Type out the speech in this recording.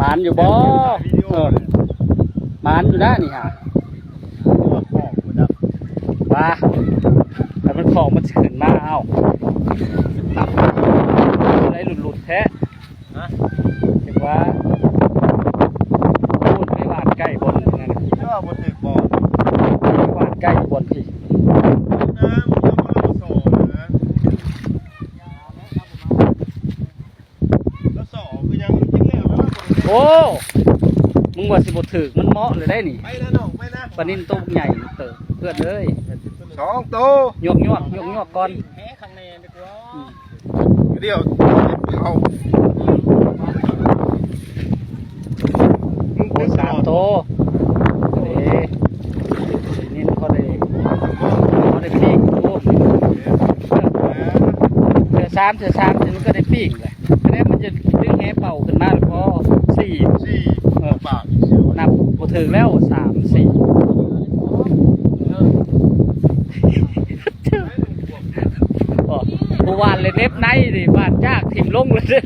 ໝານຢູ່ບໍ່? ເອີ ໝານຢູ່ນະນີ້ຫາ. ວ່າ ແຕ່ມັນຂອງມັນຊິຂຶ້ນມາ ເອົ້າ ໄດ້ຫຼຸດໆແທ້. ຮະ? ເຫັນວ່າ ໂອ້ຍ ໄປຫວ່ານໃກ້ບ່ອນນັ້ນນະ. ເຈົ້າບໍ່ຖືກບໍ່? ໄປຫວ່ານໃກ້ບ່ອນພີ້. ນ້ຳ ແລ້ວກໍລະສອງນະ. ລະສອງຄືຫຍັງ? ກິນແລ້ວນະ. ໂອ້ ມຶງວ່າຊິບໍ່ຖືກ ມັນເໝາະເລີຍໄດ໋ນີ້. ໄປນະນ້ອງ ໄປນະ. ປານິນໂຕໃຫຍ່ເຕີບ ເພື່ອນເອີຍ. ສອງໂຕ. ຍວກໆ ຍວກໆກ່ອນ. ແຫ້ຂ້າງໃນດີກວ່າ. ອືມ. ດຽວເອົາ ໂອ້ ສາມໂຕ. ເອີ ນີ້ພໍໄດ້ ພໍໄດ້ປີ້ງ. ໂອ້ ເທື່ອສາມ ເທື່ອສາມ ມັນກໍໄດ້ປີ້ງແຫຼະ. ແຕ່ມັນຈະດຶງແຫເປົ່າຂຶ້ນມາ ພໍສີ່ ສີ່ ເອີ ບາດ ນັບບໍ່ຖືກແລ້ວ ສາມ ສີ່. ໂອ້ ຜູ້ຫວ່ານເລີຍເໜັບໃນນີ້ ຫວ່ານຈາກຖິ້ມລົງເລີຍ.